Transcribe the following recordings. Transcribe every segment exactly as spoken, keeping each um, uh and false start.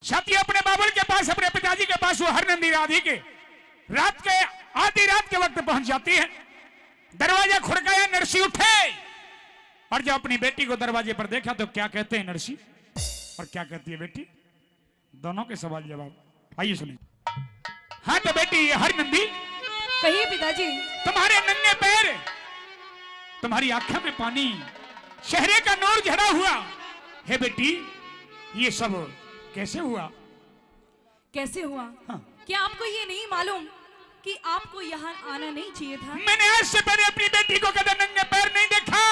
जाती है अपने बाबुल के पास, अपने पिताजी के पास। वो हरनंदी राधी के रात के, आधी रात के वक्त पहुंच जाती है। दरवाजा खड़काया, नरसी उठे और जब अपनी बेटी को दरवाजे पर देखा तो क्या कहते हैं नरसी और क्या कहती है बेटी, दोनों के सवाल जवाब। आइए सुनिए। हाँ तो बेटी, ये हरनंदी। कहिए पिताजी। तुम्हारे नंगे पैर, तुम्हारी आंखों में पानी, चेहरे का नूर झड़ा हुआ। हे बेटी, ये सब कैसे हुआ? कैसे हुआ? हाँ। क्या आपको ये नहीं मालूम कि आपको यहाँ आना नहीं चाहिए था? मैंने आज से पहले अपनी बेटी को कदे नंगे पैर नहीं देखा।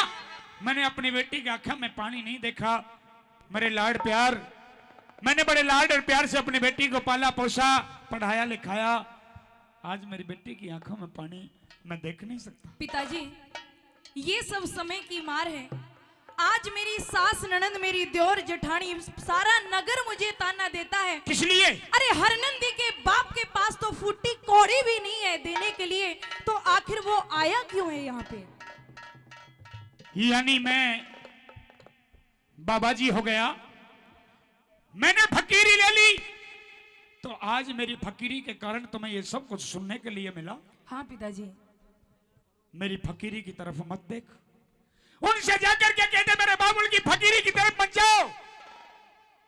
मैंने अपनी बेटी की आंखों में पानी नहीं देखा। मेरे लाड प्यार, मैंने बड़े लाड और प्यार से अपनी बेटी को पाला पोसा, पढ़ाया लिखाया। आज मेरी बेटी की आंखों में पानी मैं देख नहीं सकता। पिताजी, ये सब समय की मार है। आज मेरी सास, ननद, मेरी देवर, जेठानी, सारा नगर मुझे ताना देता है। किस लिए? अरे, हरनंदी के बाप के पास तो फूटी कौड़ी भी नहीं है देने के लिए, तो आखिर वो आया क्यों है यहाँ पे? यानी मैं बाबा जी हो गया, मैंने फकीरी ले ली, तो आज मेरी फकीरी के कारण तुम्हें ये सब कुछ सुनने के लिए मिला। हाँ पिताजी। मेरी फकीरी की तरफ मत देख, उनसे जाकर के कहते मेरे बाबुल की फकीरी की तरफ मत जाओ।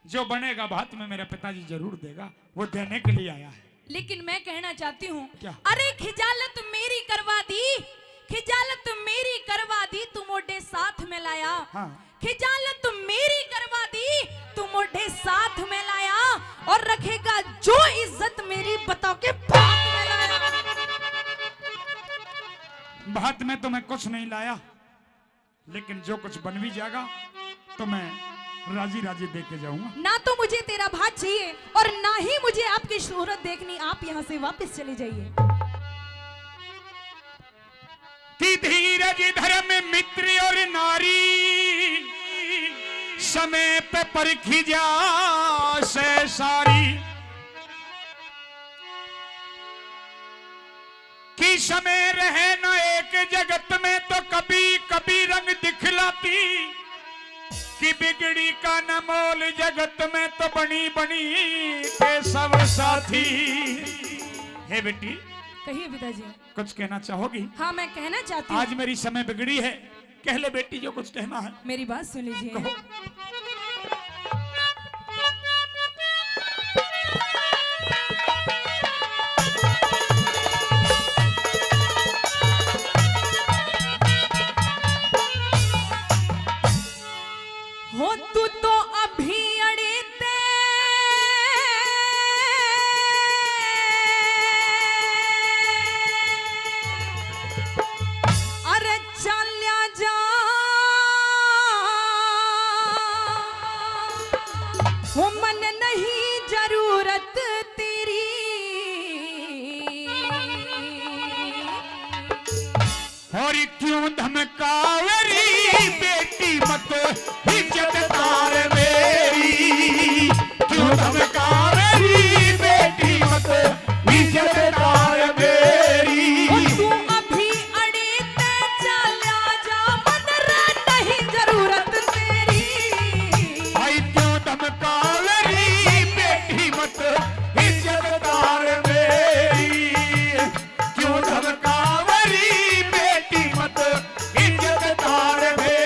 जो बनेगा बाद में मेरा पिताजी जरूर देगा, वो देने के लिए आया है। लेकिन मैं कहना चाहती हूँ, क्या? अरे खिजालत मेरी करवा दी, खिजालत मेरी करवा दी, तू मोढे साथ में लाया। हाँ। खिजालत मेरी करवा दी, तू मोढे साथ में लाया, और रखेगा जो इज्जत मेरी, बता के बात में लाया। बात में तो मैं कुछ नहीं लाया, लेकिन जो कुछ बन भी जाएगा तो मैं राजी राजी दे के जाऊंगा। ना तो मुझे तेरा भात चाहिए और ना ही मुझे आपकी शोहरत देखनी। आप यहाँ से वापस चले जाइए। कि धीरज धर्म मित्र और नारी, समय पे परखी जा से सारी। कि समय रहे ना एक जगत में तो कभी कभी रंग दिखलाती, कि बिगड़ी का न मोल जगत में तो बनी बनी के सब साथी। हे बेटी, कहिए पिताजी। कुछ कहना चाहोगी? हाँ, मैं कहना चाहती हूँ। आज मेरी समय बिगड़ी है, कह ले बेटी जो कुछ कहना है। मेरी बात सुन लीजिए। कहो। हो तू तो अभी अड़े ते अरे चाल्या जा, वो मन नहीं जरूरत तेरी। और क्यों धमकावरी बेटी मत इज्जतदार मेरी, क्यों धमकावरी बेटी मत इज्जतदार मेरी। ओ तू अभी अड़ी ते चाल्या जा, मन रे नहीं जरूरत तेरी। भाई क्यों धमकावरी बेटी मत इज्जतदार मेरी, क्यों धमकावरी बेटी मत इज्जतदार मेरी।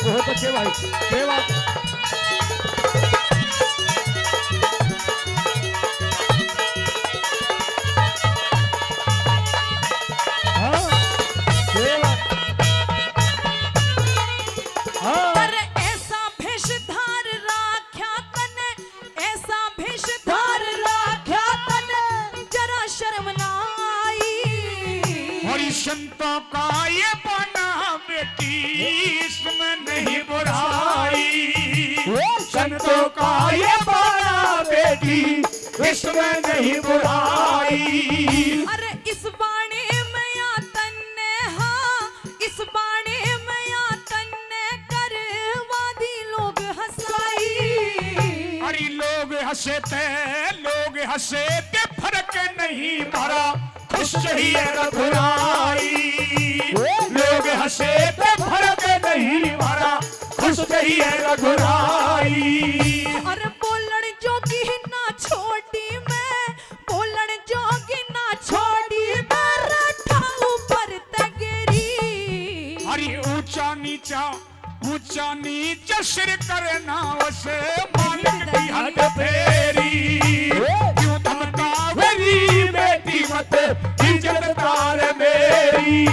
बहुत अच्छे भाई, क्या बात। हाँ, क्या बात। हाँ। पर ऐसा भेष धार राख्या तने, ऐसा भेष धार राख्या तने, जरा शर्म ना आई। और संतों का ये बना बेटी, इसमें नहीं बुराई। संतों का ये बना बेटी, इसमें नहीं बुराई। अरे इस बाणे में या तन्ने, हाँ, इस बाणे में या तन्ने करवा दी लोग हंसाई। अरे लोग हंसे ते, लोग हंसे ते फर्क नहीं मारा, खुश चाहिए रघुराई। लोग हंसे ते फर्क नहीं मारा, सुजहिए रघुराई। अरे बोलण जोगी ना छोड़ी मैं, बोलण जोगी ना छोड़ी मैं, राठा ऊपर तगेरी। अरे ऊंचा नीचा, ऊंचा नीच सिर करना उस मालिक की हद फेरी। क्यों धमकावेरी बेटी मत इज्जत तार मेरी।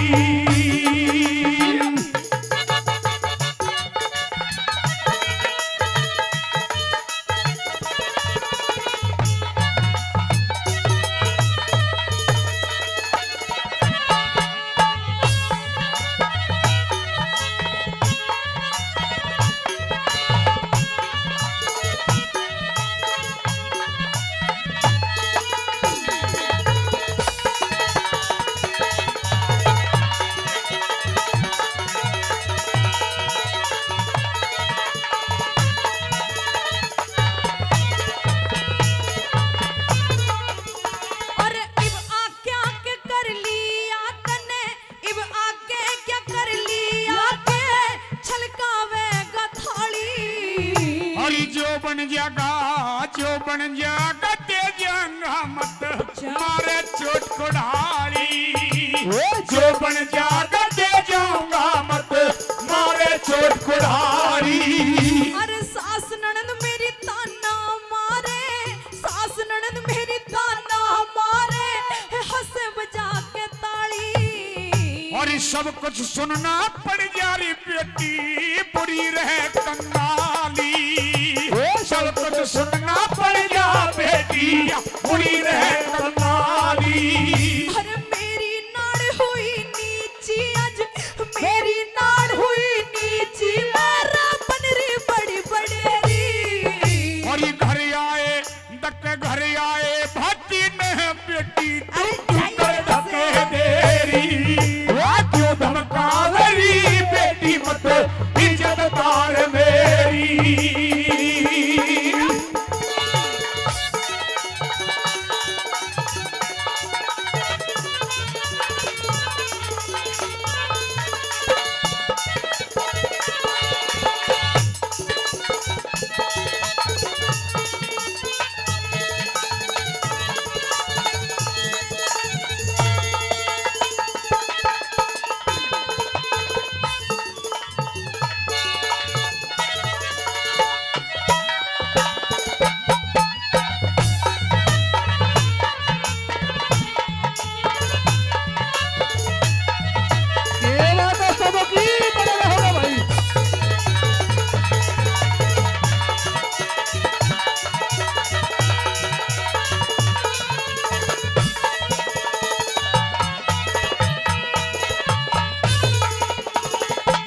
और इब आके आके कर लिया तने, इब आके क्या कर लिया के छलकावेगा थाली। अरे जो बन जागा, जो बन जागा, दे जाऊंगा मत, अच्छा। मारे चोट कुढ़ाली। ओ जो बन जागा, दे जाऊंगा मत, मारे चोट कुढ़ाली। अरे सास ननद मेरी ताना मारे, सास ननद मेरी ताना मारे, हंस बजा के ताली। और सब कुछ सुनना पड़ जा री बेटी, बुरी रहे कंगाली। ओ सब कुछ सुनना पड़ जा बेटी, बुरी रहे कंगाली। अरे मेरी नाड़ हुई नीची आज, मेरी नाड़ हुई नीची, मारा बनरी बड़ी बड़ेरी। और ये घर आए, धक्के घर आए, भाती ने बेटी, तू अरे क्यों जाइए कर धक्के से। देरी? आ क्यों धमकावेरी बेटी, मत इज्जत तार मेरी। क्या बात है, सबकी बड़े रहो रे भाई।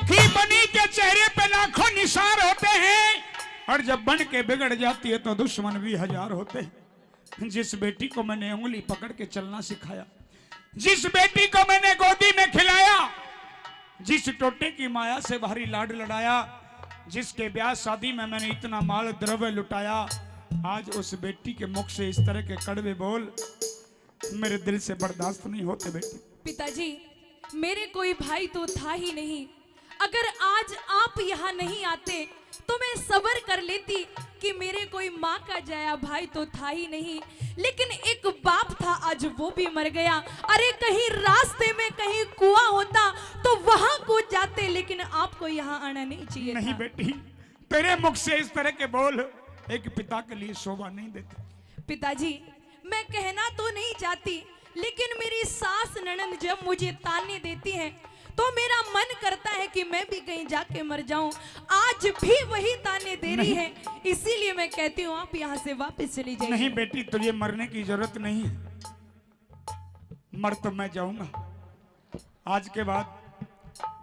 कि बनी के चेहरे पे लाखों निशान होते हैं, और जब बन के बिगड़ जाती है तो दुश्मन भी हजार होते हैं। जिस बेटी को मैंने उंगली पकड़ के चलना सिखाया, जिस बेटी को मैंने गोदी में खिलाया, जिस टोटे की माया से भारी लाड लड़ाया, जिसके ब्याह शादी में मैंने इतना माल द्रव्य लुटाया, आज उस बेटी के मुख से इस तरह के कड़वे बोल मेरे दिल से बर्दाश्त नहीं होते बेटी। पिताजी, मेरे कोई भाई तो था ही नहीं। अगर आज आप यहाँ नहीं आते तो मैं सब्र कर लेती कि मेरे कोई माँ का जया भाई तो था ही नहीं, लेकिन एक बाप था, आज वो भी मर गया। अरे, कहीं रास्ते में कहीं कुआं होता तो वहां कूद जाते, लेकिन आपको यहाँ आना नहीं चाहिए नहीं था। बेटी, तेरे मुख से इस तरह के बोल एक पिता के लिए शोभा नहीं देते। पिताजी, मैं कहना तो नहीं चाहती, लेकिन मेरी सास ननद जब मुझे ताने देती हैं, तो मेरा मन करता है कि मैं भी कहीं जाके मर जाऊं। आज भी वही ताने दे रही नहीं। है, इसीलिए मैं कहती हूँ, आप यहाँ से वापस चली जाइए। नहीं बेटी, तुझे मरने की जरूरत नहीं है। मर तो मैं जाऊंगा, आज के बाद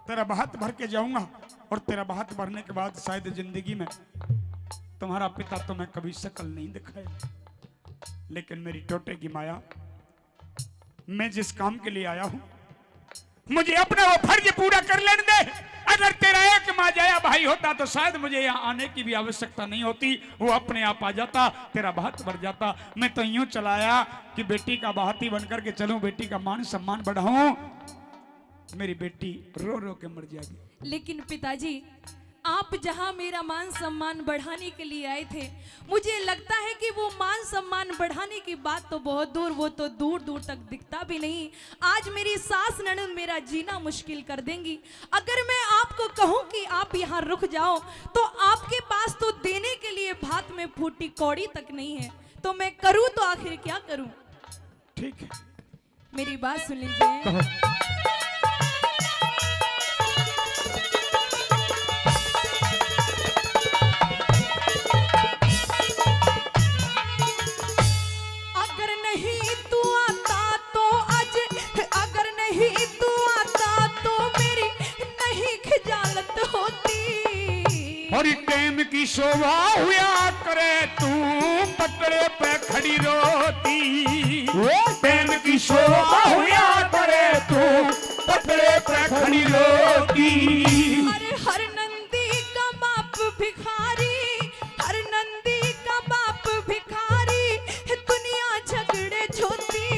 तेरा हाथ भर के जाऊंगा, और तेरा हाथ भरने के बाद शायद जिंदगी में तुम्हारा पिता तुम्हें कभी शक्ल नहीं दिखाएगा। लेकिन मेरी टोटे की माया, मैं जिस काम के लिए आया हूँ, मुझे अपना वो फर्ज पूरा कर लेने दे। अगर तेरा एक माँ जया भाई होता तो शायद मुझे यहाँ आने की भी आवश्यकता नहीं होती, वो अपने आप आ जाता, तेरा हाथ भर जाता। मैं तो यूं चलाया कि बेटी का हाथी बन करके चलूं, बेटी का मान सम्मान बढ़ाऊं। मेरी बेटी रो रो के मर जाएगी। लेकिन पिताजी, आप जहां मेरा मान सम्मान बढ़ाने के लिए आए थे, मुझे लगता है कि वो मान सम्मान बढ़ाने की बात तो बहुत दूर, वो तो दूर दूर तक दिखता भी नहीं। आज मेरी सास ननद मेरा जीना मुश्किल कर देंगी। अगर मैं आपको कहूं कि आप यहां रुक जाओ, तो आपके पास तो देने के लिए भात में फूटी कौड़ी तक नहीं है। तो मैं करूं तो आखिर क्या करूं? ठीक है। मेरी बात सुन लीजिए। कहो। अगर नहीं तू आता तो आज, अगर नहीं तू आता तो मेरी नहीं खिजालत होती। और टाइम की शोभा हुआ करे तू पटड़े पे खड़ी रोती। टाइम की शोभा हुआ करे तू पटड़े पे खड़ी रोती। अरे हर नंदी का बाप भिखारी, हर नंदी का बाप भिखारी, दुनिया झगड़े झोती।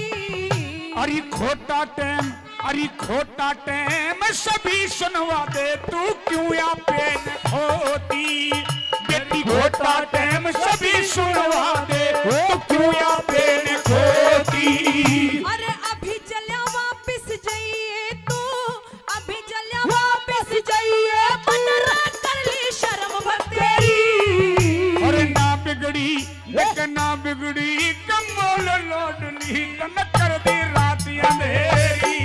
अरे खोटा टाइम, अरे खोटा टाइम सभी सुनवा दे, तू क्यों या पेन खोती? बेटी खोटा टाइम सभी सुनवा दे, तू क्यों या पेन खोती? अरे अभी चल्या वापस जाइए तू, अभी चल्या वापस जाइए, मन रख कर ली शर्म भर तेरी। अरे ना बिगड़ी, देख ना बिगड़ी, कम्बल लोडली, तन कर दी रात अंधेरी।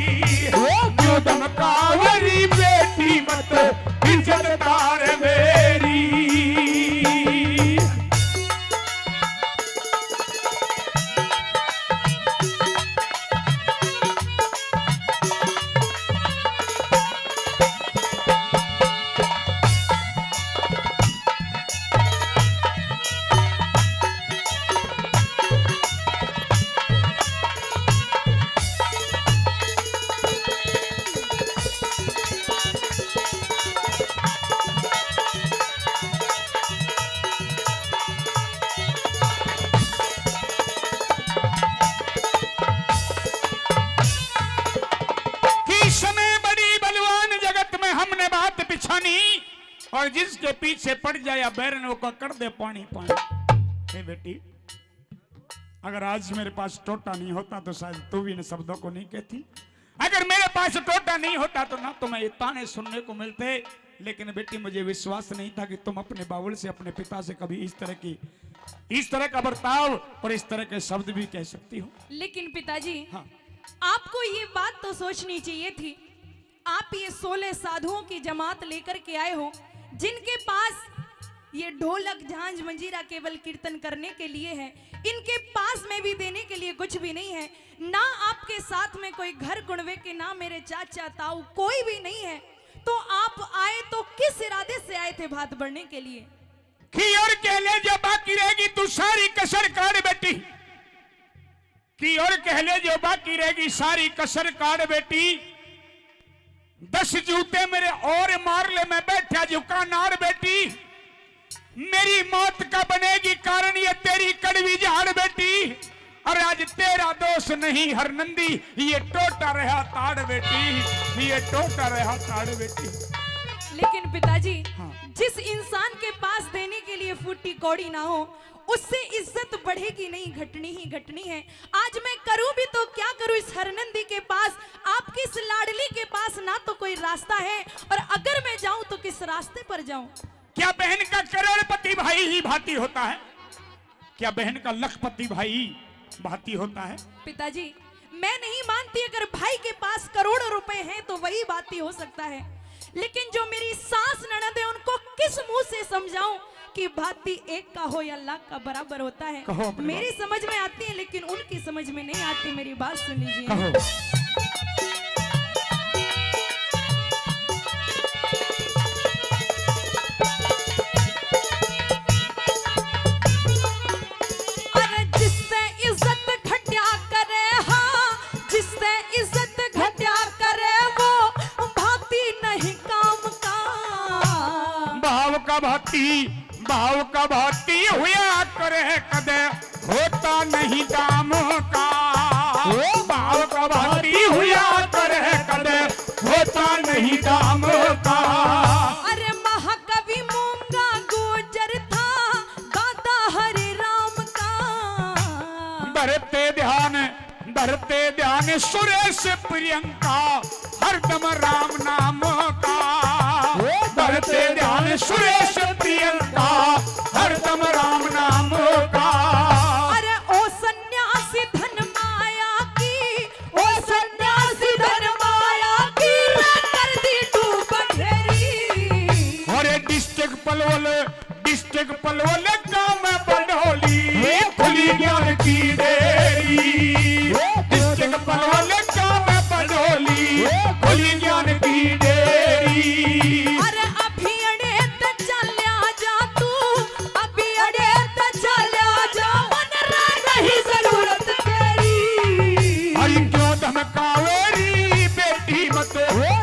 क्यों धमकावरी बेटी मत, इज्जत तार मेरी। कि समय बड़ी बलवान जगत में हमने बात पिछानी, और जिसके पीछे पड़ जाया बैरन, वो का कर दे पानी पानी। हे बेटी, अगर आज मेरे पास टोटा नहीं होता तो शायद तू भी इन शब्दों को नहीं कहती। अगर मेरे पास टोटा नहीं होता तो ना तुम्हें ये ताने सुनने को मिलते। लेकिन बेटी, मुझे विश्वास नहीं था कि तुम अपने बावल से, अपने पिता से कभी इस तरह की, इस तरह का बर्ताव और इस तरह के शब्द भी कह सकती हो। लेकिन पिताजी, हाँ। आपको ये बात तो सोचनी चाहिए थी। आप ये सोलह साधुओं की जमात लेकर के आए हो, जिनके पास ये ढोलक, झांझ, मंजीरा केवल कीर्तन करने के लिए है। इनके पास में भी देने के लिए कुछ भी नहीं है। ना आपके साथ में कोई घर कुणवे के, ना मेरे चाचा ताऊ, कोई भी नहीं है। तो आप आए तो किस इरादे से आए थे भात बढ़ने के लिए? कि और कह ले जो बाकी रहेगी, तू सारी कसर काट बेटी। कि और कह ले जो बाकी रहेगी, सारी कसर काट बेटी। दस जूते मेरे और मार ले, मैं बैठा झुका नाड़ बेटी। मेरी मौत का बनेगी कारण ये तेरी कड़वी झाड़ बेटी। और आज तेरा दोष नहीं हर नंदी, ये टोटा रहा ताड़ बेटी, ये टोटा रहा ताड़ बेटी। लेकिन पिताजी, हाँ। जिस इंसान के पास देने के लिए फूटी कौड़ी ना हो, उससे इज्जत बढ़ेगी नहीं, घटनी ही घटनी है। आज मैं करूं भी तो क्या करूं, इस हरनंदी के पास, आपकी इस लाडली के पास ना तो कोई रास्ता है, और अगर मैं जाऊं तो किस रास्ते पर जाऊं? क्या बहन का करोड़पति भाई ही भाती होता है? क्या बहन का लखपति भाई भाती होता है? पिताजी, मैं नहीं मानती, अगर भाई के पास करोड़ों रुपए हैं तो वही भाती हो सकता है, लेकिन जो मेरी सास ननद है उनको किस मुंह से समझाऊं कि भाती एक का हो या लाख का बराबर होता है। कहो अपनी मेरी बात। समझ में आती है लेकिन उनकी समझ में नहीं आती। मेरी बात सुन लीजिए। कहो। अरे जिससे इज्जत घटिया करे, हाँ, जिससे इज्जत घटिया करे, वो भाती नहीं काम का। भाव का भाती, भाव का भाती हुआ करे कदे, होता नहीं दाम का। ओ भाव का भाती हुआ करे कदे, होता नहीं दाम का। अरे महाकवि धरते ध्यान सुरेश प्रियंका, हरदम राम नाम का। धरते ध्यान सुरेश प्रियंका, हरदम राम नाम का। अरे ओ सन्यासी धन माया की, ओ सन्यासी धन माया की, रे कर दी डूब अंधेरी। अरे डिस्ट्रिक्ट पलवल, डिस्ट्रिक्ट पलवल गांव में बडोली, खुली ज्ञान की डेरी। डिस्ट्रिक्ट पलवल गांव में बडोली, खुली ज्ञान की डेरी। अरे अभी अड़े ते चल्या जा तू, अभी अड़े ते चल्या जा, मन रह गई जरूरत तेरी। अरे क्यों धमकावेरी बेटी मत,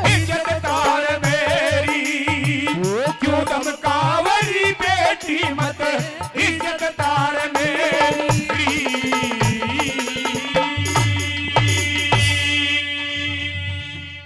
इज्जत तार मेरी। क्यों धमकावेरी बेटी मत, इज्जत